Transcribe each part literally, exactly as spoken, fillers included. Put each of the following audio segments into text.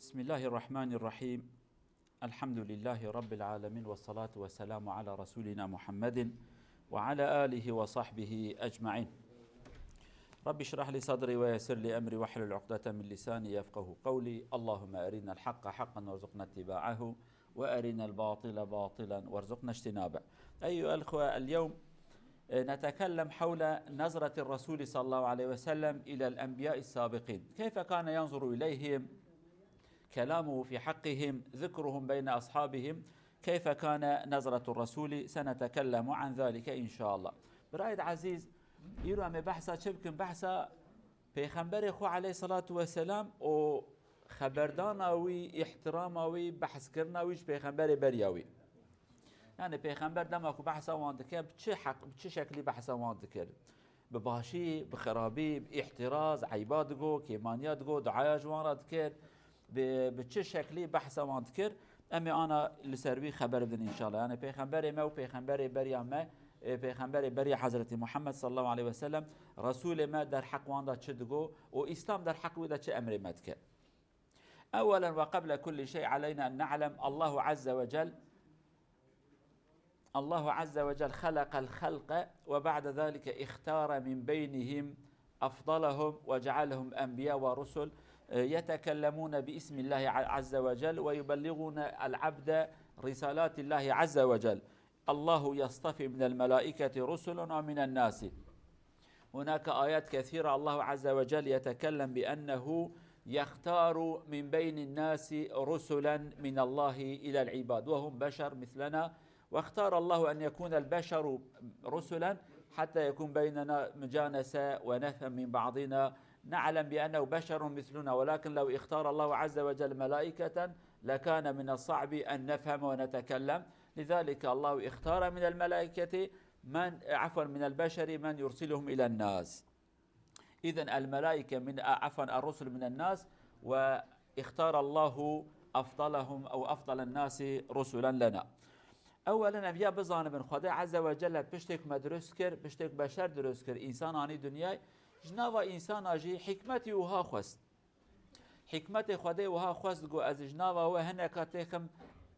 بسم الله الرحمن الرحيم. الحمد لله رب العالمين، والصلاة والسلام على رسولنا محمد وعلى آله وصحبه أجمعين. رب اشرح لي صدري ويسر لي أمري واحلل عقدة من لساني يفقه قولي. اللهم أرنا الحق حقا وارزقنا اتباعه، وأرنا الباطل باطلا وارزقنا اجتنابه. أيها الأخوة، اليوم نتكلم حول نظرة الرسول صلى الله عليه وسلم إلى الأنبياء السابقين، كيف كان ينظر إليهم، كلامه في حقهم، ذكرهم بين أصحابهم، كيف كان نظرة الرسول، سنتكلم عن ذلك إن شاء الله. Birayê ezîz, îro em ê behsa çi bikin? Behsa Pêxemberê xwe aleyhissalatu vesselam û xeberdana wî, îhtirama wî, behskirina wî ji pêxemberê beriya wî. Yani pêxember dema ku behsa wan dike, bi çi heq, bi çi şeklî behsa wan dikir? Bi başî, bi xirabî, bi îhtiraz, eyba digo, kêmaniya digo, duaya ji wan re dikir. Bi, bi çi şeklî behsa wan dikir? Em ê ana li ser wî xeber bidin înşallah. Yani pêxemberê me û pêxemberê beriya me, e, pêxemberê beriya Hezretî Muhammed sallallahu aleyhi ve sellem, Resûlê me derheq wan de çi digo û Îslam derheq wî de çi emrê me dike. أولا وقبل كل شيء علينا أن نعلم الله عز وجل الله عز وجل خلق الخلق وبعد ذلك اختار من بينهم أفضلهم وجعلهم أنبياء ورسل، آه، يتكلمون باسم الله ع-، عز وجل ويبلغون العبد رسالات الله عز وجل. الله يصطفي من الملائكة رسلا ومن الناس. هناك آيات كثيرة الله عز وجل يتكلم بأنه يختار من بين الناس رسلا من الله إلى العباد، وهم بشر مثلنا، واختار الله أن يكون البشر رسلا حتى يكون بيننا مجانسة ونفهم من بعضنا، نعلم بأنه بشر مثلنا، ولكن لو اختار الله عز وجل ملائكة لكان من الصعب أن نفهم ونتكلم. لذلك الله اختار من الملائكة من، عفوا، من البشر من يرسلهم إلى الناس. إذن الملائكة من، عفوا، الرسل من الناس، واختار الله أفضلهم أو أفضل الناس رسلا لنا. أولا، ev ya bizanibin, Xwedê Azze ve Celle piştê ku me dirust kir, piştê ku beşer dirust kir, însan anî dinyayê, ji nava însana jî hikmetî wiha xwest. Hikmetê Xwedê wiha xwest, got, ez ji nava we hineka têxim,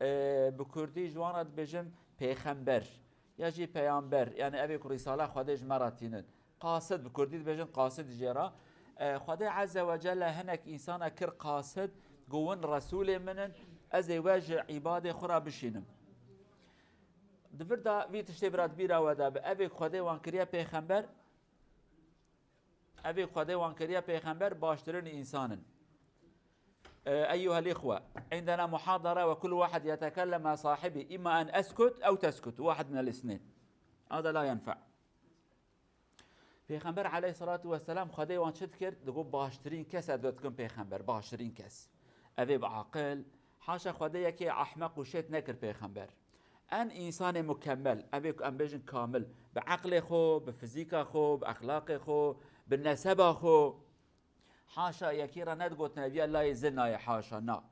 e, bi kurdî ji wan re dibêjim pêxember, ya jî peyamber, yani evê ku rîsala Xwedê ji me re tînin. Qasid, bi kurdî dibêjin qasid jê re. E, Xwedê Azze ve Celle hinek însana kir qasid, got, win resûlê min in, ez ê we ji îbadê xwe re bişînim. Di vir de vî tiştê bira di bîra we de bi, evê ku Xwedê wan kiriye pêxember, Evê Xwedê wan kiriye pêxember, baştirîn însan in. Eyyuhel îxwe, indena muhadara ve kullu wahid yetekellem ma sahibi, imma en eskut ew teskut, wahid minel isnên. Hada la yenfe. Pêxember aleyhissalatu vesselam Xwedê wan çi dikir? Digot, baştirîn kes ez we dikim pêxember, baştirîn kes. Evê bi aqil, haşa Xwedê yekê ehmeq û şêt nekir pêxember. En însanê mukemmel, evê ku em bêjin kamil, bi eqlê xwe, bi fizîka xwe, bi exlaqê xwe, bi neseba xwe. Haşa yekî re nedigotin ev ya layê zina ye, haşa, na.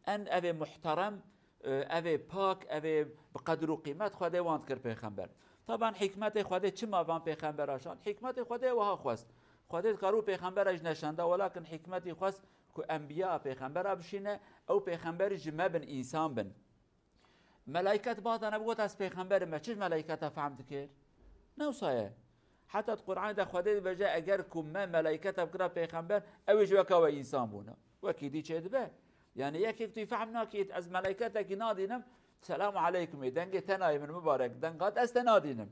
En evê muhterem, e, evê pak, evê bi qedir û qîmet Xwedê wan dikir pêxember. Taban hikmetê Xwedê çima van pêxembera şand? Hikmetê Xwedê wiha xwest. Xwedê dikarû pêxembera jî neşanda, welakin hikmetî xwest ku enbiya pêxembera bişîne, ew pêxemberî ji me bin, însan bin. Melayket bada nebigota ez pêxember im, me çi ji melayketa fehm dikir? Ne wisa ye. Heta di Qur'anê de Xwedê dibêje, eger ku me melayketa bikira pêxember, ew ê jî weka we însan bûna. Wekî dî çêdibe. Yani yekek tu fehm nakî, ez melayketekî nadînim, selamu aleykum ê, dengê te nayê min mibarek, denga te ez te nadînim.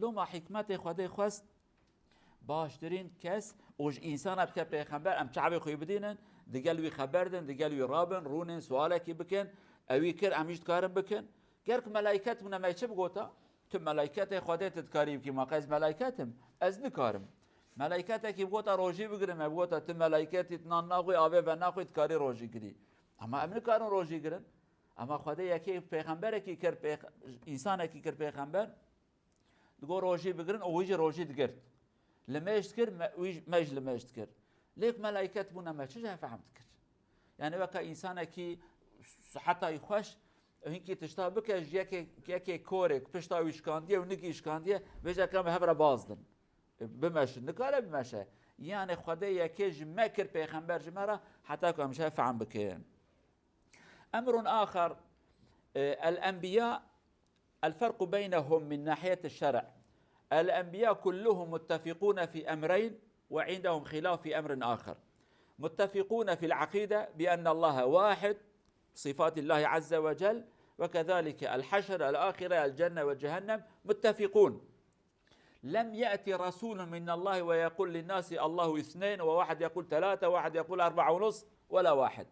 Loma hikmetê Xwedê xwest, baştirîn kes û ji însana bike pêxember, em çavê xwe bidînin, digel wî xeber din, digel wî rabin, rûnin, sualekî bikin, ewî kir, em jî dikarin bikin. Ger ku melayket bûne, me çi bigota? Tu melayketê Xwedê, tu dikarî bikî, ma qey ez melayket im? Ez nikarim. Melayketekî bigota rojî bigire, me bigota tu melayketî, tu nan naxwî, avê venaxwî, dikarî rojî girî. Ama em nikarin rojî girin. Ama Xwedê yekê pêxemberekî kir pêx-, însanekî kir pêxember. Digo rojî bigirin û wî jî rojî digirt. Limêj dikir, me, wî jî, me jî limêj dikir. Lê ku melayket bûne, me çi ji hev fehm dikir? Yani weka însanekî s-, siheta wî xweş, hinkî tişta bike, ji yekê, yekê korê ku pişta wî şikandiye û nikî şikandiye, bêje ka em hev re bazdin. E, bimeşin, nikare bimeşe. Yani Xwedê yekê ji me kir pêxember ji me re, heta ku em ji hev fehm bikin. أمر آخر، آه، الأنبياء، الفرق بينهم من ناحية الشرع، الأنبياء كلهم متفقون في أمرين وعندهم خلاف في أمر آخر. متفقون في العقيدة بأن الله واحد، صفات الله عز وجل، وكذلك الحشر، الآخرة، الجنة وجهنم، متفقون. لم يأت رسول من الله ويقول للناس الله اثنين، وواحد يقول ثلاثة، وواحد يقول أربعة ونص، ولا واحد.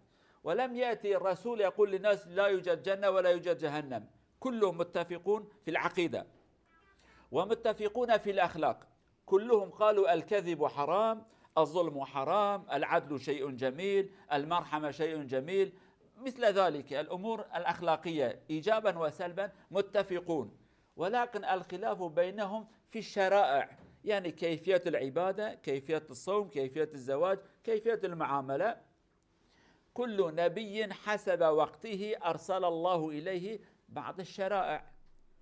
ولم يأت رسول يقول للناس لا يوجد جنة ولا يوجد جهنم. كلهم متفقون في العقيدة، ومتفقون في الأخلاق. كلهم قالوا الكذب حرام، الظلم حرام، العدل شيء جميل، المرحمة شيء جميل، مثل ذلك الأمور الأخلاقية إيجابا وسلبا متفقون. ولكن الخلاف بينهم في الشرائع، يعني كيفية العبادة، كيفية الصوم، كيفية الزواج، كيفية المعاملة. كل نبي حسب وقته أرسل الله إليه بعض الشرائع.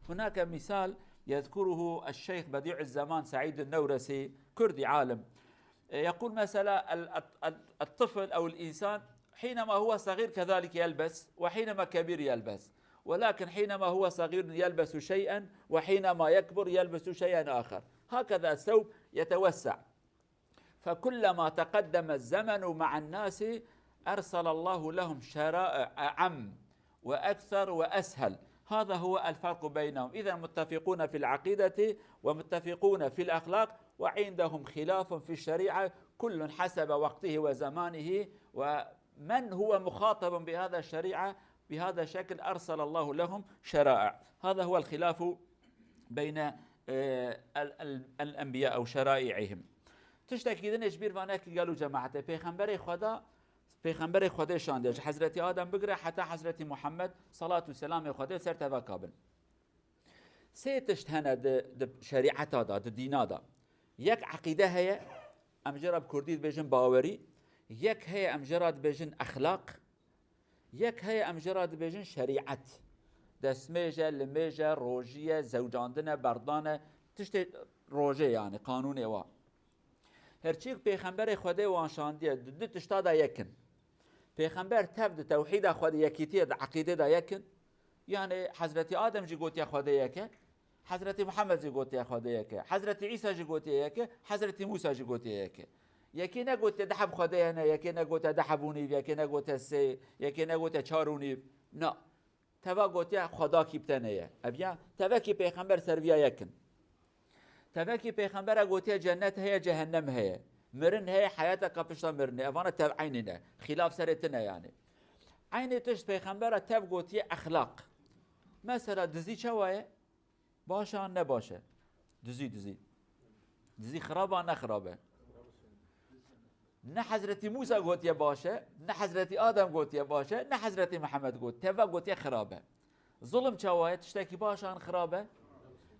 هناك مثال يذكره الشيخ بديع الزمان سعيد النورسي، كردي عالم، يقول مثلا ال-، ال-، الطفل أو الإنسان حينما هو صغير كذلك يلبس، وحينما كبير يلبس، ولكن حينما هو صغير يلبس شيئا، وحينما يكبر يلبس شيئا آخر. هكذا الثوب يتوسع. فكلما تقدم الزمن مع الناس أرسل الله لهم شرائع أعم وأكثر وأسهل. هذا هو الفرق بينهم. إذا متفقون في العقيدة ومتفقون في الأخلاق، وعندهم خلاف في الشريعة، كل حسب وقته وزمانه، ومن هو مخاطب بهذا الشريعة بهذا الشكل أرسل الله لهم شرائع. هذا هو الخلاف بين، آه، ال-، ال-، الأنبياء أو شرائعهم. Tiştekî din ji bîr vane ki gelo cemaetê. Pêxemberê Xweda, pêxemberê Xwedê şandiye. Ji Hezretî Adem bigire heta Hezretî Muhammed, salat û selamê Xwedê ser teveka bin. Sê tişt hene di, di şerîeta de, di dîna de. Yek eqîde heye, em jê re bi kurdî dibêjin bawerî. Yek heye, em jê re dibêjin exlaq. Yek heye, em jê re dibêjin şerîet. Destmêj e, limêj e, rojî ye, zewcandin e, berdan e, tiştê rojê, yani qanûnê wa. Her çîk pêxemberê Xwedê wan şandiye, di du tişta de yek in. Pêxember tev di tewhîda Xwedê, yekîtiyê, di eqîdê de yek in. Yani Hezretî Adem jî gotiye Xwedê yek e. Hezretî Muhammed jî gotiye Xwedê yek e. Hezretî Îsa jî gotiye yek e. Hezretî Mûsa jî gotiye yek e. Yekê negotiye du heb Xwedê hene, yekê negotiye du heb û nîv, yekê negotiye sê, yekê negotiye çar û nîv. Na. Teva gotiye Xwedakî bi tenê ye. Ev ya, tevekî pêxember ser viya yek in. Tevekî pêxembera gotiye cennet heye, cehennem heye. Mirin heye, heyateke pişta mirinê. Evana tev eynî ne. Xîlaf serê tine yani. Eynî tişt pêxembera tev gotiye exlaq. Mesela dizî çawa ye? Baş e an ne baş e? Dizî, dizî. Dizî xirab e an ne xirab e? Ne Hezretî Mûsa gotiye baş e, ne Hezretî Adem gotiye baş e, ne Hezretî Mihemed got. Teva gotiye xirab e. Zulm çawa ye? Tiştekî baş e an xirab e?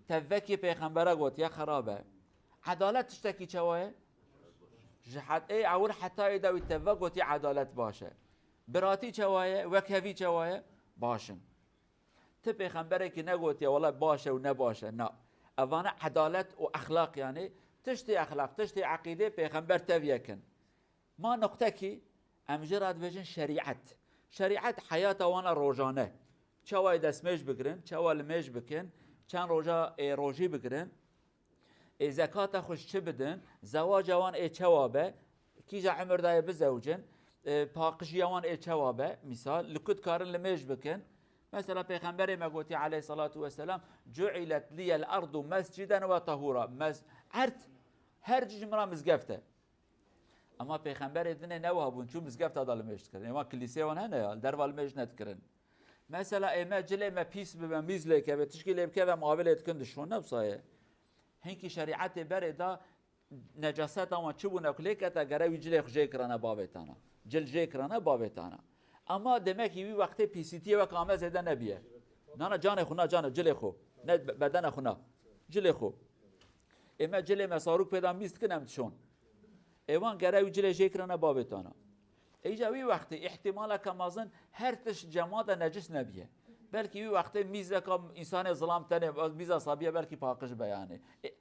Tevekî pêxembera gotiye xirab e. Edalet tiştekî çawa ye? Ji het-, ê ewil heta ê dawî teva gotiye edalet baş e. Biratî çawa ye? Wekhevî çawa ye? Baş in. Ti pêxemberekî negotiye, wela baş e û ne baş e. Na. Evane edalet û exlaq, yani tiştê exlaq, tiştê eqîdê pêxember tev yek in. Ma nuqtekî, em jê re dibêjin şerîet. Şerîet heyata wan e rojane. Çawa ê destmêj bigirin, çawa limêj bikin, çend roja ê rojî bigirin. Ê zekata xwe ji çi bidin? Zewaca wan ê çawa be? Kîja emir daye bizewicin? Ê paqijiya wan ê çawa be? Misal, li ku dikarin limêj bikin? Mesela Pêxemberê me gotiye aleyhissalatu vesselam, "Cu'ilet liyel ardu mesciden ve tahura." Mes-, erd her cî ji min re mizgeft e. Ama Pêxemberê dinê ne wiha bûn, çû mizgefta da limêj dikirin. Ê wan kilîsê wan hene ya, li derva limêj nedikirin. Mesela ê me cilê me pîs bibe, mîz lê keve, tişkî lê bikeve, em avê lê dikin dişon, ne wisa ye. Hinkî şerîetê berê da necaseta wan çi bûne ku lê kete gere wî cilê xwe jê kirane bavê tana. Cil jê kirane bavê tana. Ama demekî wî wextê pîsîtiyê wek ame zêde nebiye. Nana canê xwe na, canê cilê xwe. Ne be-, bedena xwe na. Cilê xwe. Ê me cilê me sarûk pê da mîz dikin em dişon. Ê wan gere wî cilê jê kirane bavê tana. Îca wî wextê îhtimaleke mezin her tişt cema de necis nebiye. Belkî wî wextê mîzeka însanê zilam tenê, mîza sabiye belkî paqij be yani. Ê,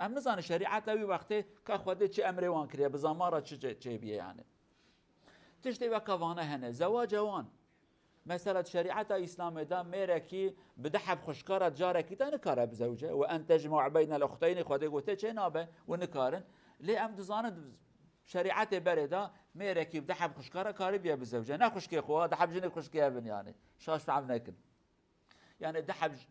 em nizanin şerîeta wî wextê ka Xwedê çi emrê wan kiriye, bi zamara çi çê-, çêbiye yani. Tiştê weka vane hene, zewaca wan. Mesela di şerîeta Îslamê de mêrekî bi du heb xwişka re carekî de nikare bizewce. Ve en tecma'u beynel uxteynî Xwedê gote çê nabe û nikarin. Lê em dizanin şerîetê berê de mêrekî bi du heb xwişka re karibiye bizewce. Ne xwişkê xwe, du heb jinê xwişkê hev in yani. Şaş fehm nekin. Yani du heb j-,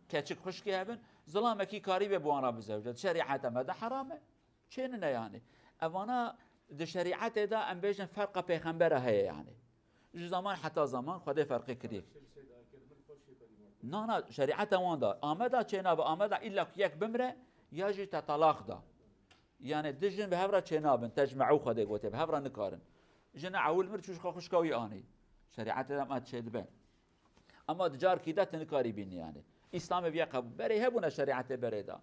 keçik xwişkê hev in, zilamekî karibe bi wan re bizewce. Di şerîeta me de heram e. Çênine yani. Evana di şerîetê de em bêjin ferqa pêxembera heye yani. Ji zaman heta zaman Xwedê ferqê kiriye. Na, na, şerîeta wan da. Ame da çênabe, ame da illa ku yek bimre, ya jî te talaq da. Yani du jin bi hev re çênabin, tecme'û Xwedê gotiye, bi hev re nikarin. Jina ewil mir çû ji xwe xwişka wî anî. Şerîetê de me çêdibe. Ama di carkî de tu nikarî bînî yani. Îslamê viya qebûl. Berê hebûne şerîetê berê de.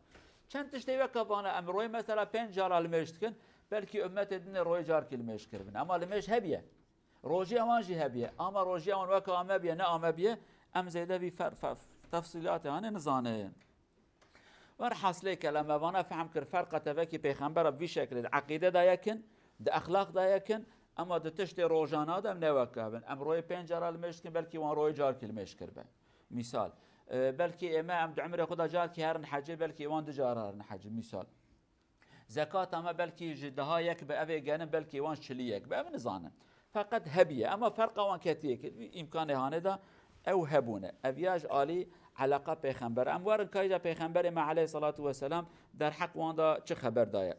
Çend tiştê weke vana em royê mesela pênc cara limêj dikin, belkî ummetê din ê royê carkî limêj kiribin. Ama limêj hebiye. Rojiya wan jî hebiye. Ama rojiya wan weke ame biye, ne ame biye, em zêde vî fer-, fe-, tefsîlatê hanê nizanin. Werhasilê kelame vana fehm kir, ferqa tevekî pêxembera bi vî şeklê di eqîde de yekin, di exlaq de yekin, ema di tiştê rojana de em ne weke hev in. Em royê pênc cara limêj dikin, belkî wan royê carkî limêj kiribe. Mîsal, e, belkî ême em di umrê xwe de carkî herin hecê, belkî wan du cara herin hecê. Mîsal. Zekata me belkî ji deha yek be, ev ê gerin, belkî wan çilî yek be, ev nizanin. Feqet hebiye, ema ferqa wan ketiye ki îmkanê hanê de ew hebûne. Ev ya ji alî eleqa pêxember. Em werin kayca pêxemberê me aleyhissalatu vesselam derheq wan de çi xeber daye.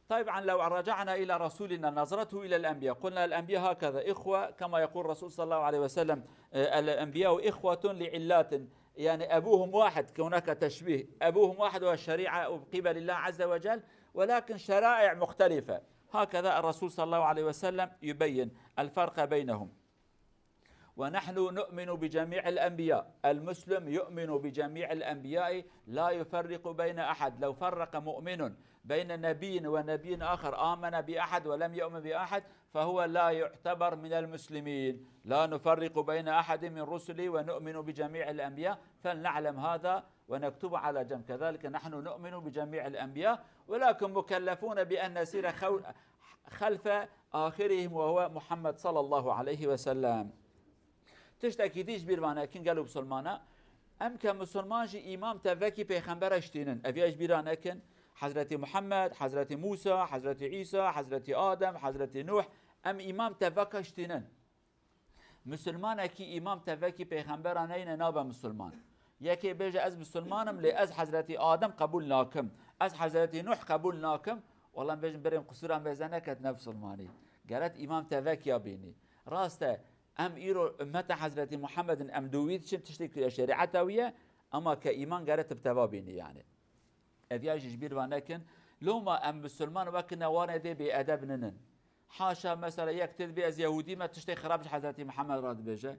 طيب، عن لو رجعنا إلى رسولنا نظرته إلى الأنبياء، قلنا الأنبياء هكذا إخوة، كما يقول الرسول صلى الله عليه وسلم، آه، الأنبياء إخوة لعلات، يعني أبوهم واحد، هناك تشبيه، أبوهم واحد وهو الشريعة قبل الله عز وجل، ولكن شرائع مختلفة. هكذا الرسول صلى الله عليه وسلم يبين الفرق بينهم. ونحن نؤمن بجميع الأنبياء. المسلم يؤمن بجميع الأنبياء، لا يفرق بين أحد. لو فرق مؤمن بين نبي ونبي آخر، آمن بأحد ولم يؤمن بأحد، فهو لا يعتبر من المسلمين. لا نفرق بين أحد من رسلي ونؤمن بجميع الأنبياء، فلنعلم هذا ونكتب على جنب. كذلك نحن نؤمن بجميع الأنبياء، ولكن مكلفون بأن نسير خو-، خلف آخرهم وهو محمد صلى الله عليه وسلم. Tiştekî dî ji bîr ve nekin gelo misilmana. Em ke misilman jî îmam tevekî pêxembera ştînin. Ev ya ji bîra nekin. Hezretî Muhammed, Hezretî Mûsa, Hezretî Îsa, Hezretî Adem, Hezretî Nuh. Em îmam teveka ştînin. Misilmanekî îmam tevekî pêxembera neyne nabe misilman. Yekê bêje ez misilman im lê ez Hezretî Adem qebûl nakim. Ez Hezretî Nuh qebûl nakim. Wela em bêjin birêm qisûra mêze neket ne misilmanî. Geret îmam tevekiya bînî. Rast e, em îro ummeta Hezretî Muhammed in, em dû wî diçin, tiştê ku ye şerîeta wî ye, ema ke îman gere tu bi teva bînî yani. Ev ya jî ji bîr ve nekin. Loma em misilman wekine wan ê dê bêedeb ninin. Haşa mesela yek tê dibê ez Yehûdî me, tiştê xirab ji Hezretî Muhammed re dibêje.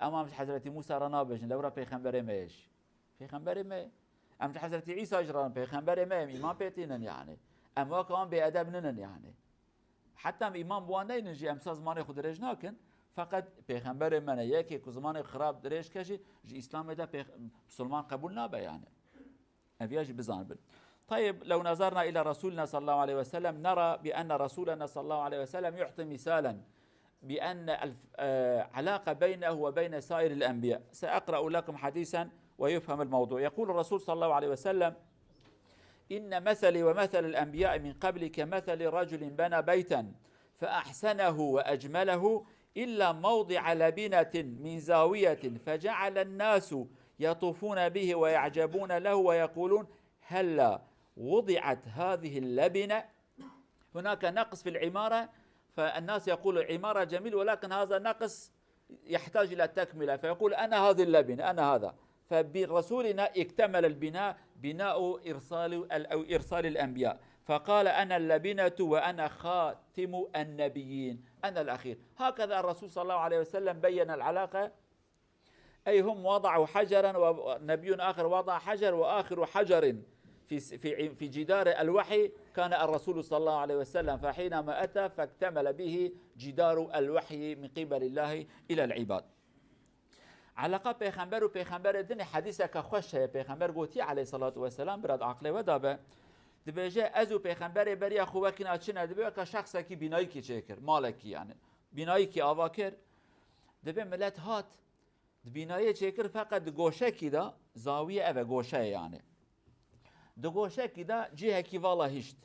Em am ji Hezretî Mûsa re nabêjin, lewra pêxemberê me ye jî. Pêxemberê me ye. Em ji Hezretî Îsa jî re pêxemberê me ye, em îman pê tînin yani. Em weke wan bêedeb ninin yani. Heta em îman bi wan neynin jî em sa zimanê xwe dirêj nakin. Feqet pêxemberê me ne. Yekê ku zimanê xirab dirêj ke jî ji Îslamê de pêx-, misilman qebûl nabe yani. Ev ya jî bizanibin. طيب، لو نظرنا إلى رسولنا صلى الله عليه وسلم نرى بأن رسولنا صلى الله عليه وسلم يعطي مثالا بأن الف-، آه، علاقة بينه وبين سائر الأنبياء. سأقرأ لكم حديثا ويفهم الموضوع. يقول الرسول صلى الله عليه وسلم: إن مثلي ومثل الأنبياء من قبل كمثل رجل بنى بيتا فأحسنه وأجمله إلا موضع لبنة من زاوية فجعل الناس يطوفون به ويعجبون له ويقولون: هلا وضعت هذه اللبنة؟ هناك نقص في العمارة، فالناس يقول: العمارة جميل، ولكن هذا نقص يحتاج إلى تكملة، فيقول: أنا هذه اللبنة، أنا هذا. فبرسولنا اكتمل البناء، بناء إرسال ال-، أو إرسال الأنبياء، فقال: أنا اللبنة وأنا خاتم النبيين، أنا الأخير. هكذا الرسول صلى الله عليه وسلم بين العلاقة، أي هم وضعوا حجرا ونبي آخر وضع حجر، وآخر حجر في س-، في ع-، في جدار الوحي كان الرسول صلى الله عليه وسلم، فحينما أتى فاكتمل به جدار الوحي من قبل الله إلى العباد. Eleqa pêxember û pêxemberê dinê hedîseke xweş heye. Pêxember gotiye aleyhissalatu vesselam, bira di aqilê we de be. Dibêje, ez û pêxemberê beriya xwe wekî na çi ne, dibê weke şexsekî bînayîkî çêkir, malekî yani. Bînayîkî ava kir. Dibê milet hat, di bînayê çêkir, feqet di goşekî de, zawiye ev e, goşe ye yani. Di goşekî de cihekî vala hişt.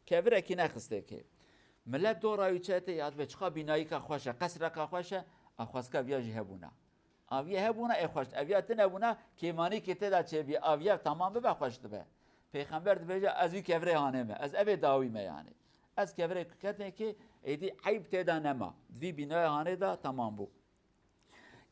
Kevirekî nexistê kê. Milet dora wî çete ya dibê çiqa bînayîka xweş e, qesreka xweş e, a xwezka viya jî hebûna. Aviye hebûna ê xweş, eviya tune bûna, kêmanîkê tê de çêbî, aviye temam bibe xweş dibe. Pêxember dibêje, ez wî kevirê hanê me, ez evê dawî me yani. Ez kevirê ku ketê kê, êdî eyb tê de nema. Di vî bînaya hanê de temam bû.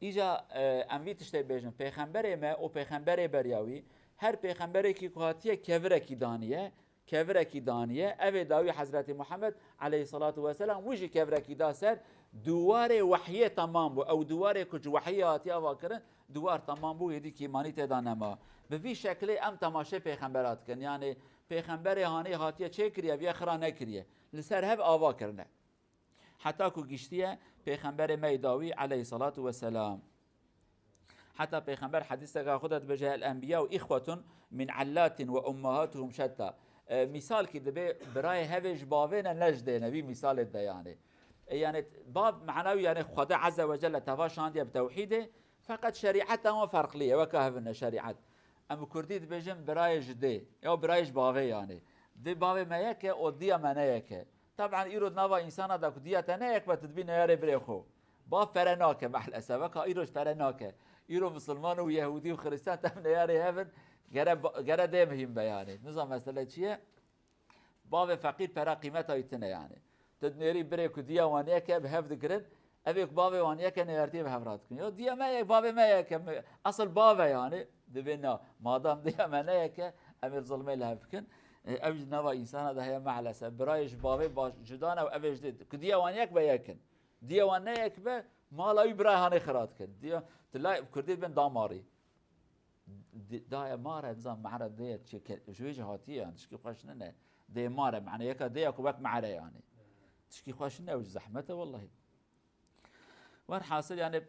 Îca, e, em vî tiştê bêjin, pêxemberê me û pêxemberê beriya wî, her pêxemberekî ku hatiye kevirekî daniye, kevirekî daniye, evê dawî Hezretî Muhammed aleyhissalatu vesselam, wî jî kevirekî da ser, dûwarê wehyê temam bû. Ew dûwarê ku ji wehyê hatiye ava kirin, dûwar temam bû, êdî kêmanî tê de nema. Bi vî şekilê em temaşê pêxembera dikin. Yani pêxemberê hanê hatiye çêkiriye, viya xira nekiriye. Li ser hev ava kirine. Heta ku giştiye pêxemberê me yê dawî aleyhissalatu vesselam. Heta pêxember hedîseka xwe de dibêje, "El enbiya'u ihwetun min allatin ve ummahatuhum şetta." E, mîsalkî dibê birayê hevê ji bavê ne, ne ji dê ne, vî mîsalê de yani. E, yani bav mana wî yani Xwedê Azze ve Celle teva şandiye bi tewhîdê, feqet şerîeta wan ferqlî ye, weka hev in ne şerîet. Em bi kurdî dibêjin birayê ji dê, ya birayê ji bavê yani. Dê bavê me yek e, o diya me ne yek e. Taban îro di nava însana de ku diya te ne yek be, tu dibî neyarê birê xwe. Bav pere nake mehlese, weka îro ji pere nake. Îro misilman û yehûdî û xirîstiyan tev neyarê hev in, gere ba-, gere dê mihîm be yani. Nizam mesele çi ye? Bavê feqîr pera qîmeta wî tune yani. Tu dinêrî birê ku diya wan yek e bi hev digirin, evê ku bavê wan yek e neyartiyê bi hev re dikin. Ya diya me yek, bavê me yek e, mi-, esil bav e yani. Dibê na, madam diya me ne yek e, em ê zilmê li hev bikin. E, ev ji nava însana de heye mehlese. Birayê ji bavê baş, cuda ne û evê ji dê. Ku diya wan yek be yek in. Diya wan ne yek be, mala wî birayê hanê xira dikin. Diya, tu lay kurdî dibên damarî. Di-, dayê mare, nizam mare dê çi ke-, ji wê jî hatiye yani, tişkî xweş nine. Dê mare, mane yeka dê ya ku wek mare yani. Tişkî xweş nine, ew jî zehmet e wellahî. Werhasil yani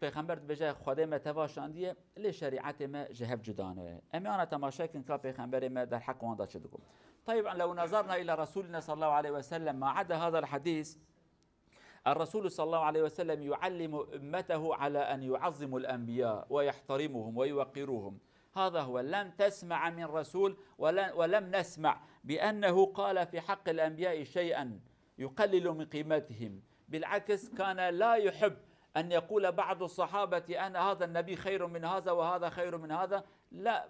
pêxember dibêje, Xwedê me teva şandiye, lê şerîetê me ji hev cuda ne. Em ê ana temaşe kin ka pêxemberê me derheq wan de çi digot. Tayyib, lew nazarna ila Resulina sallallahu aleyhi ve sellem ma ada hadal hadîs, الرسول صلى الله عليه وسلم يعلم أمته على أن يعظموا الأنبياء ويحترموهم ويوقروهم. هذا هو، لم تسمع من رسول ولن-، ولم نسمع بأنه قال في حق الأنبياء شيئا يقلل من قيمتهم. بالعكس، كان لا يحب أن يقول بعض الصحابة: "أنا هذا النبي خير من هذا وهذا خير من هذا." لا،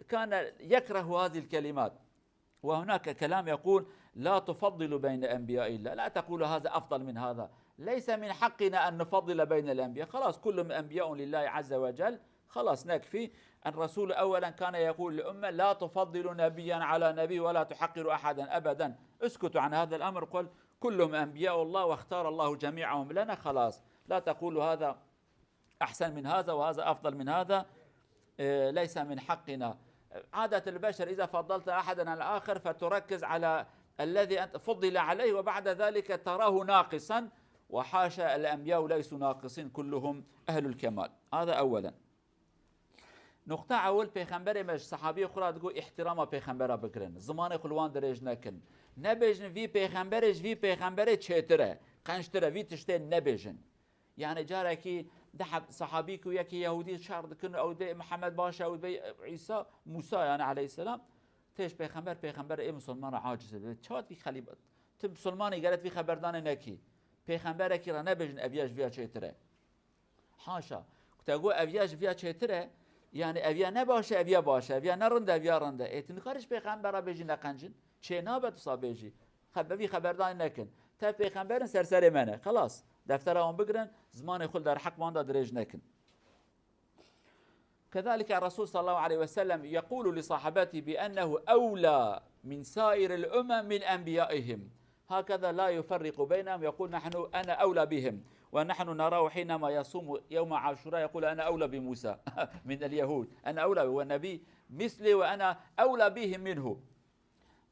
كان يكره هذه الكلمات. وهناك كلام يقول: "لا تفضل بين أنبياء الله، لا تقول هذا أفضل من هذا." ليس من حقنا أن نفضل بين الأنبياء. خلاص، كلهم أنبياء لله عز وجل. خلاص، نكفي. الرسول أولا كان يقول للأمة: "لا تفضلوا نبيا على نبي ولا تحقروا أحدا أبدا. اسكتوا عن هذا الأمر." قل: "كلهم أنبياء الله واختار الله جميعهم لنا." خلاص، لا تقولوا هذا أحسن من هذا وهذا أفضل من هذا، آه، ليس من حقنا. عادة البشر إذا فضلت أحدا على الآخر فتركز على الذي أنت فضل عليه وبعد ذلك تراه ناقصا، وحاشا، الأنبياء ليسوا ناقصين، كلهم أهل الكمال. هذا أولا. Nuqta ewil, pêxemberê me ji sehabiyê xwe re digot, îhtirama pêxembera bigirin. Zimanê xwe li wan dirêj nekin. Nebêjin, vî pêxemberê ji vî pêxemberê çêtir e, qençtir e, vî tiştê nebêjin. Yani carekî di heb-, sahabî ku yekî Yehûdî şer dikin, ew dê Mihemed baş e, ew dê Îsa, Mûsa yani aleyhisselam, têj pêxember, pêxember ê misilman re aciz e. Çawa vî xelî-, tu misilmanî geret vî xeberdanê nekî. Pêxemberekî re nebêjin ev ya ji viya çêtir e. Haşa. Ku te got ev ya ji viya çêtir e, yani ev ya ne baş e, ev ya baş e, ev ya ne rind e, ev ya rind e. Ê tu nikarî ji pêxembera bêjî neqencin. Çê nabe tu sa bêjî. Xebe vî xeberdanê nekin. Tev pêxemberin, ser serê me ne. Xelas. Deftera wan bigirin, zimanê xwe li derheq wan de dirêj nekin. كذلك الرسول صلى الله عليه وسلم يقول لصحابته بأنه أولى من سائر الأمم من أنبيائهم. هكذا لا يفرق بينهم، يقول: "نحن، أنا أولى بهم، ونحن نراه حينما يصوم يوم عاشوراء يقول: أنا أولى بموسى من اليهود، أنا أولى، هو النبي مثلي وأنا أولى بهم منه."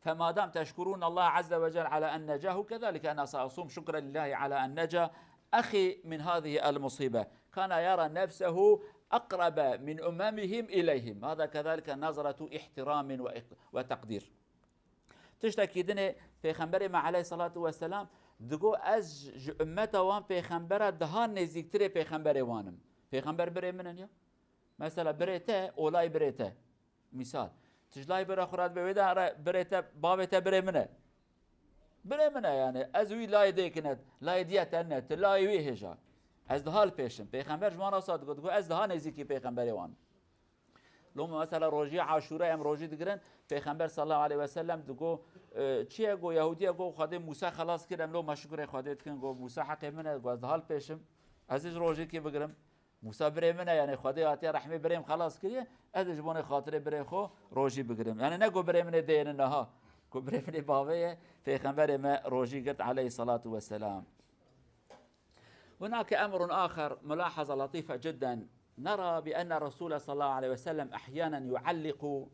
فما دام تشكرون الله عز وجل على أن نجاه، كذلك أنا سأصوم شكرا لله على أن نجا أخي من هذه المصيبة. كان يرى نفسه أقرب من أممهم إليهم. هذا كذلك نظرة احترام وإق-، وتقدير. Tiştekî dinê, Pêxemberê me aleyhissalatu vesselam Digo, ez ji ummeta wan pêxembera daha nêzîktirê pêxemberê wan im. Pêxember birê min in ya. Mesela birê te, olay birê te. Misal. Tu ji lay bira xwe re dibe wê de re birê te, bavê te birê min e. Birê min e yani. Ez wî layê dêkin e, layê diye te ne, tu layê wî hêja. Ez daha li pêş im. Pêxember ji wan re wisa digot, digot, ez daha nêzîkî pêxemberê wan im. Loma mesela rojî Aşûra em rojî digirin, Pêxember sallallahu aleyhi ve sellem digo, e, çi ye go, Yahûdî ye go, Xwedê Mûsa xelas kir, em loma şukurê Xwedê dikin, go Mûsa heqê min e, go ez daha li pêş im. Ez ê ji rojîkî bigirim. Mûsa birê min e, yani Xwedê hatiye rehmê birê min xelas kiriye, ez ê ji bonê xatirê birê xwe rojî bigirim. Yani ne go birê min ê dêyene niha, go birê min ê bavê ye, Pêxemberê me rojî girt aleyhissalatu vesselam. هناك أمر آخر، ملاحظة لطيفة جدًا. نرى بأن الرسول صلى الله عليه وسلم أحيانًا يعلق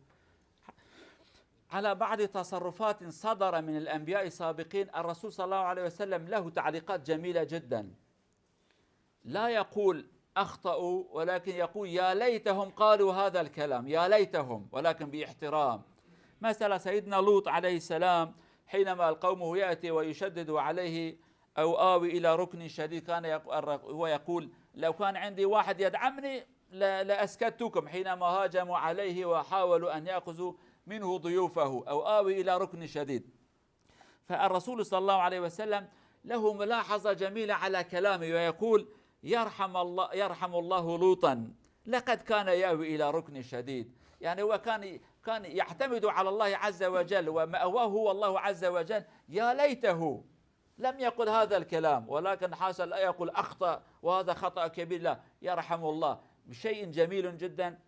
على بعض تصرفات صدر من الأنبياء السابقين. الرسول صلى الله عليه وسلم له تعليقات جميلة جدًا. لا يقول أخطأوا، ولكن يقول: "يا ليتهم قالوا هذا الكلام، يا ليتهم"، ولكن باحترام. مثلًا سيدنا لوط عليه السلام، حينما قومه يأتي ويشدد عليه أو آوي إلى ركن شديد، كان يق-، الر-، هو يقول: "لو كان عندي واحد يدعمني ل-، لأسكتكم حينما هاجموا عليه وحاولوا أن يأخذوا منه ضيوفه، أو آوي إلى ركن شديد". فالرسول صلى الله عليه وسلم له ملاحظة جميلة على كلامه ويقول: "يرحم الله، يرحم الله لوطا، لقد كان يأوي إلى ركن شديد". يعني هو كان، كان يعتمد على الله عز وجل، ومأواه هو الله عز وجل. يا ليته لم يقل هذا الكلام، ولكن حاشا لا يقول أخطأ وهذا خطأ كبير، لا، يرحم الله، بشيء جميل جدًا،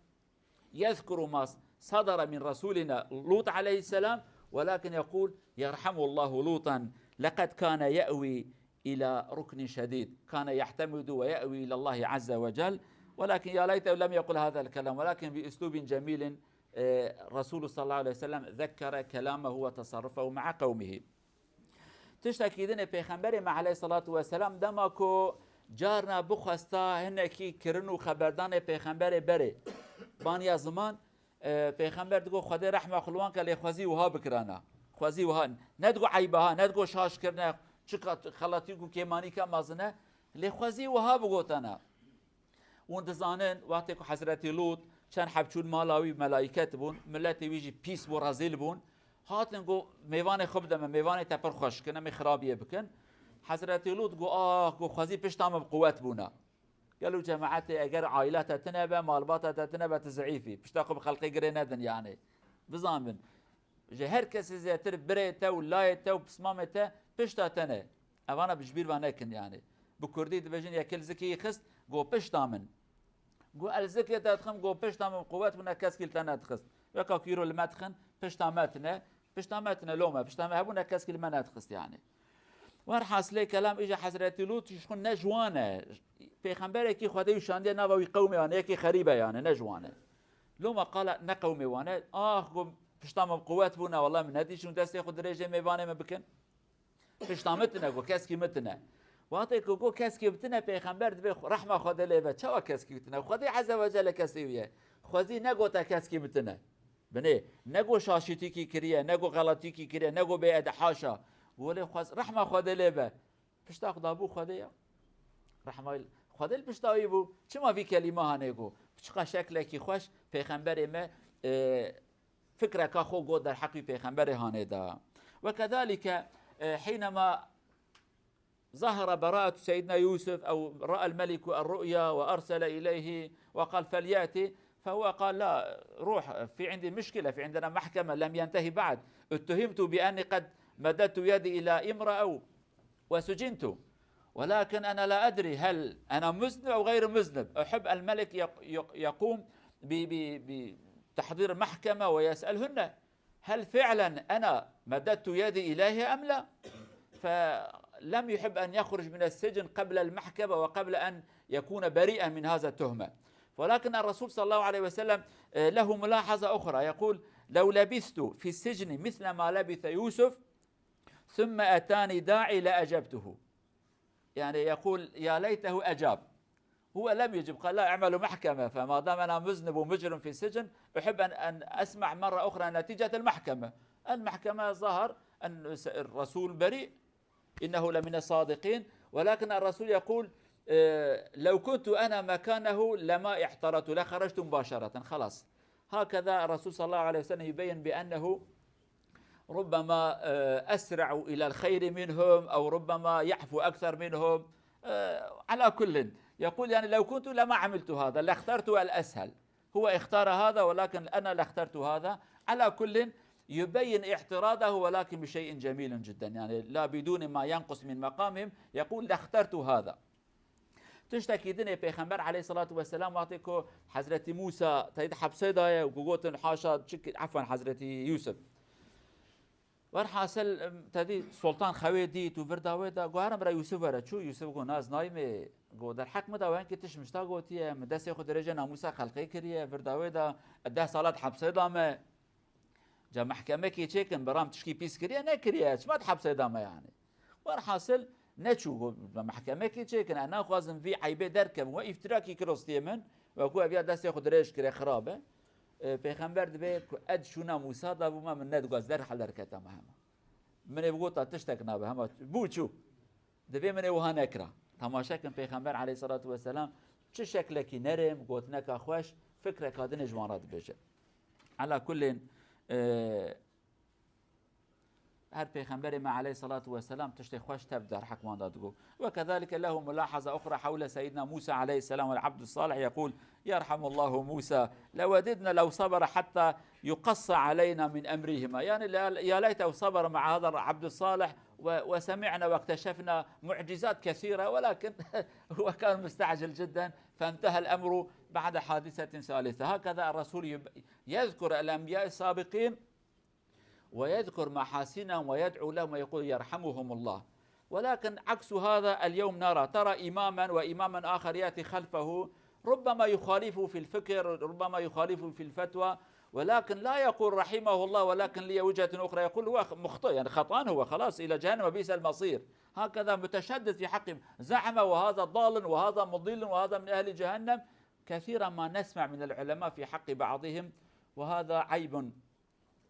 يذكر ما صدر من رسولنا لوط عليه السلام، ولكن يقول: "يرحم الله لوطا، لقد كان يأوي إلى ركن شديد، كان يعتمد ويأوي إلى الله عز وجل، ولكن يا ليته لم يقل هذا الكلام، ولكن بأسلوب جميل، آه، رسول صلى الله عليه وسلم ذكر كلامه وتصرفه مع قومه". Tiştekî din ê Pêxemberê me aleyhissalatu vesselam dema ku carna bixwesta hinekî kirin û xeberdanê Pêxemberê berê baniya ziman, e, Pêxember digo, Xwedê rehma xwe li wan ke, lê xwezî wiha bikirana. Xwezî wiha, ne digo eyba ha, ne digo şaş kirine, çi qat-, xelatî ku kêmanî ke mazine, lê xwezî wiha bigotana. Hûn dizanin, wextê ku Hezretî Lût çend heb çûn mala wî, melayket bûn, miletê wî jî pîs bû, rezîl bûn. Hatin got, mêvanê xwe bide me, mêvanê te pir xweş kin, em ê xirabiyê bikin. Hezretî Lût got, ah, got, xwezî pişta min bi quwet bûna. Gelo cemaetê, eger aîla te tine be, malbata te tine be, tu zeîf î. Pişta xwe bi xelkê girê nedin yani. Bizanbin. Ji her kesî zêtir birê te û layê te û pismamê te pişta te ne. Evana bi ji bîr ve nekin yani. Bi kurdî dibêjin, yekê li zikê yî xist, got, pişta min. Got, ez li zikê te dixim, got, pişta min bi quwet bûne, keskî li te nedixist. Weka ku îro li me dixin, pişta me tine, pişta me tine lome, pişta me hebûne, keskî li me nedixist yani. Werhasilê kelam, îja Hezretî Lût ji xwe ne ji wan e. Pêxemberekî Xwedê wî şandiye nava wî qewmê wan, yekî xerîb e yani, ne ji wan e. Loma qala ne qewmê wan e. Ah, got, pişta min bi quwet bûne, wela min nedîşt hûn destê xwe dirêjê mêvanê min bikin. Pişta min tine, got, keskî min tine. Wextê ku got, keskî min tine, Pêxember dibê, rehma Xwedê lê be. Çawa keskî wî tine? Xwedê Ezze ve Celle kesê wî ye. Xwezî negote keskî min tine. Binê, ne got şaşîtîkî kiriye, ne got xelatîkî kiriye, ne got bêede, haşa. Got, lê xwez-, rehma Xwedê lê be. Pişta xwe dabû Xwedê ya. Rehma Xwedê li pişta wî bû. Çima vî kelîma hanê got? Çiqa şeklekî xweş Pêxemberê me, e, fikreka xwe got derheqî Pêxemberê hanê da. وكذلك، e, حينما ظهر براءة سيدنا يوسف أو رأى الملك الرؤيا وأرسل إليه وقال: "فليأتي"، فهو قال: "لا، روح، في عندي مشكلة، في عندنا محكمة لم ينتهي بعد، اتهمت بأني قد مددت يدي إلى امرأة وسجنت، ولكن أنا لا أدري هل أنا مذنب أو غير مذنب، أحب الملك يق-، يق-، يقوم ب-، ب-، بتحضير محكمة ويسألهن هل فعلًا أنا مددت يدي إليها أم لا؟" فلم يحب أن يخرج من السجن قبل المحكمة وقبل أن يكون بريئا من هذا التهمة. ولكن الرسول صلى الله عليه وسلم، آه، له ملاحظة أخرى، يقول: "لو لبثت في السجن مثل ما لبث يوسف ثم أتاني داعي لأجبته." يعني يقول: "يا ليته أجاب." هو لم يجب، قال: "لا، اعملوا محكمة، فما دام أنا مذنب ومجرم في السجن، أحب أن، أن أسمع مرة أخرى نتيجة المحكمة." المحكمة ظهر أن الرسول بريء. إنه لمن الصادقين، ولكن الرسول يقول، آه، لو كنت أنا مكانه لما اعترضت، لخرجت مباشرة، خلاص. هكذا الرسول صلى الله عليه وسلم يبين بأنه ربما، آه، أسرع إلى الخير منهم، أو ربما يعفو أكثر منهم. آه، على كل، يقول يعني: لو كنت لما عملت هذا، لاخترت الأسهل. هو اختار هذا، ولكن أنا لاخترت هذا. على كل، يبين اعتراضه، ولكن بشيء جميل جدًا، يعني لا، بدون ما ينقص من مقامهم، يقول: لاخترت هذا. Tiştekî din ê Pêxember aleyhissalatu vesselam, wextê ku Hezretî Mûsa teyîd hepsê daye û ku gotin, haşa, çi ki-, efwen, Hezretî Yûsif. Werhasil, em, tedî Sultan xewê dît û vir da wê da, got, herim bira Yûsif were. Çû, Yûsif got, na, ez nayîmê. Got, derheq min da, wengî tişt min ji te gotiye, min destê xwe dirêje namûsa xelqê kiriye, vir da wê da, deh sala di hepsê da me. Ca mehkemekê çêkin, biram tişkî pîs kiriye, nekiriye, çima di hepsê da me yani? Werhasil neçû, got, mehkemekê çêkin, ez naxwazim vî eybê derkevim, we îftirakî kir rostiyê min, we ku ev ya destê xwe dirêj kire, xirab e. E, Pêxember dibê ku ez çûna Mûsa da bûma, min nedigot, ez derhal derketama hema. Min ê bigota tiştek nabe, hema bû çû. Divê min ê wiha nekira. Temaşe kin Pêxember aleyhissalatu vesselam çi şeklekî nerm, gotineka xweş, fikreka din ê ji wan re dibêje. Ala kullin, e, her Pêxemberê me aleyhissalatu vesselam tiştê xweş tev derheq wan de digot. وكذلك له ملاحظة أخرى حول سيدنا موسى عليه السلام والعبد الصالح، يقول: يرحم الله موسى، لوددنا لو صبر حتى يقص علينا من أمرهما. يعني، لا، يا ليته صبر مع هذا العبد الصالح و-، وسمعنا واكتشفنا معجزات كثيرة، ولكن هو كان مستعجل جدًا، فانتهى الأمر بعد حادثة ثالثة. هكذا الرسول يب-، يذكر الأنبياء السابقين ويذكر محاسنهم ويدعو لهم ويقول: يرحمهم الله. ولكن عكس هذا اليوم نرى، ترى إماما وإماما آخر يأتي خلفه، ربما يخالفه في الفكر، ربما يخالفه في الفتوى، ولكن لا يقول: رحمه الله، ولكن لي وجهة أخرى. يقول: هو مخطئ، يعني خطأ هو، خلاص، إلى جهنم وبئس المصير. هكذا متشدد في حقهم، زعم وهذا ضال وهذا مضل وهذا من أهل جهنم. كثيرا ما نسمع من العلماء في حق بعضهم، وهذا عيب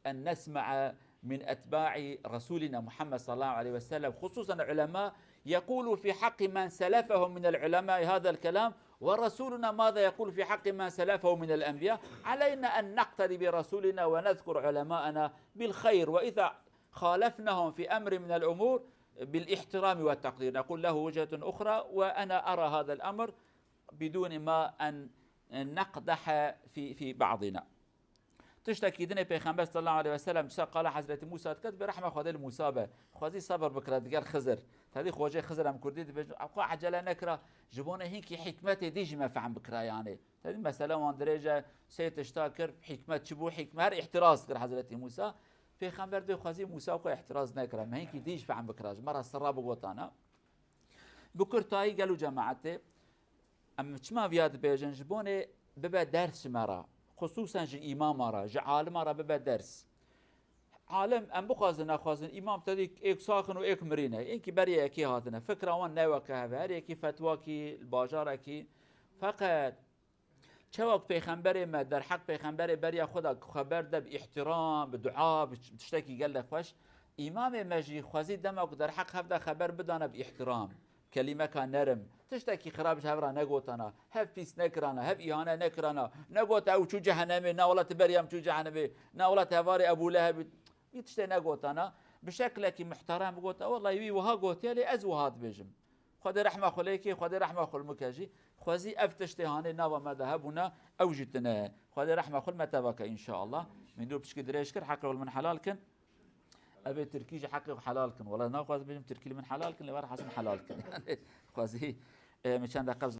أن نسمع من أتباع رسولنا محمد صلى الله عليه وسلم، خصوصا العلماء، يقول في حق من سلفهم من العلماء هذا الكلام، ورسولنا ماذا يقول في حق من سلفه من الأنبياء؟ علينا أن نقتدي برسولنا ونذكر علماءنا بالخير، وإذا خالفناهم في أمر من الأمور بالاحترام والتقدير، نقول له وجهة أخرى، وأنا أرى هذا الأمر بدون ما أن نقدح في، في بعضنا. Tiştekî din ê Pêxember sallallahu aleyhi ve sellem, dîsa qala Hezretî Mûsa dike, dibê rehma Xwedê li Mûsa be. Xwezî sebir bikira digel Xizir. Tedî xocê Xizir em Kurdî dibêjin, xwe ecele nekira, ji bo ne hinkî hikmetê dî jî me fehm bikira yani. Tedî mesela wan dirêj e, sê tişta kir, hikmet çi bû, hikmet her îhtiraz kir Hezretî Mûsa. Pêxember dê xwezî Mûsa xwe îhtiraz nekira, me hinkî dî jî fehm bikira, ji me re sirra bigotana. Bi kurtayî gelo cemaetê, em çima viya dibêjin? Ji bonê bibe ders ji me re. Xusûsen ji îmama re, ji alima re bibe ders. Alim, em bixwazin nexwazin, îmam tedî êk sax in û êk mirî ne. Êkî berê yekê hatine. Fikra wan ne weke hev e. Her yekî fetwakî, li bajarekî. Feqet çewek pêxemberê me, derheq pêxemberê beriya xwe de xeber de bi îhtiram, bi dua, bi tiştekî gelek xweş. Îmamê me jî xwezî dema ku derheq hev de xeber bidane bi îhtiram, kelîmeka nerim, tiştekî xirab ji hev re negotana, hev pîs nekirana, hev îhane nekirana, negote ew çû cehenemê, na wela tu beriya min çû cehenemê, na wela tu hevalê Ebû Leheb î. Vî tiştê negotana, bi şeklekî muhterem bigota, wellahî wî wiha gotiye, lê ez wiha dibêjim. Xwedê rehma xwe lê ke, Xwedê rehma xwe li min ke jî. Xwezî ev tiştê hanê nava me de hebûna, ew jî tune ye. Xwedê rehma xwe li me teva ke înşallah. Min dû piçkî dirêj kir, heqê xwe li min helal kin. Ev ê tirkî jî heqê xwe helal kin. Wela naxwazim bêjim tirkî li min helal kin, lê werhasim helal kin. Yanî xwezî, e, min çend deqe